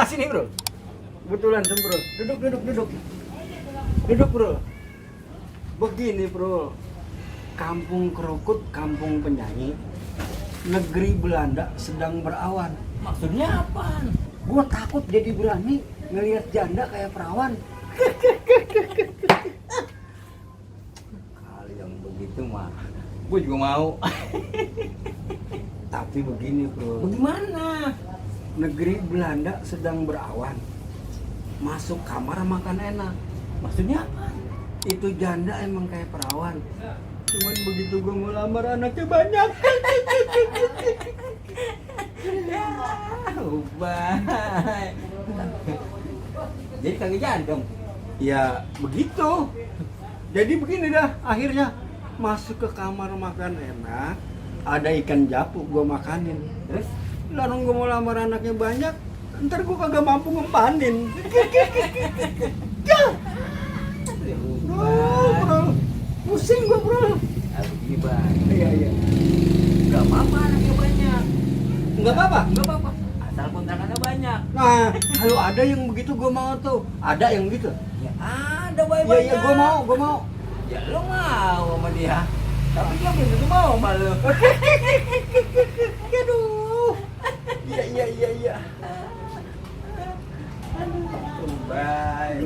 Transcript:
sini bro. Kebetulan bro. Duduk. Duduk bro. Begini bro. Kampung Krukut, kampung penyanyi. Negeri Belanda sedang berawan. Maksudnya apaan? Gua takut jadi berani ngelihat janda kayak perawan. Kali yang begitu mah gue juga mau. Tapi begini bro. Bagaimana? Negeri Belanda sedang berawan. Masuk kamar makan enak. Maksudnya apa? Itu janda emang kayak perawan. Cuman begitu gue mau lamar anaknya banyak. Ubay. Jadi kagak jadi dong. Ya begitu. Jadi begini dah akhirnya masuk ke kamar makan enak. Ada ikan japu gue makanin. Terus? Lalu gue mau lamar anaknya banyak. Ntar gue kagak mampu ngempanin. Bro, pusing gue bro. Gila. Iya. Gak apa-apa anaknya banyak. Nggak apa-apa. Gak apa-apa. Asal kontrakannya banyak. Nah, kalau ada yang begitu gue mau tuh. Ada yang begitu. Ya ada banyak. Iya, gue mau. Ya lo mau sama dia. Tapi dia belum tentu mau sama lo. Aduh. Iya. Ubay.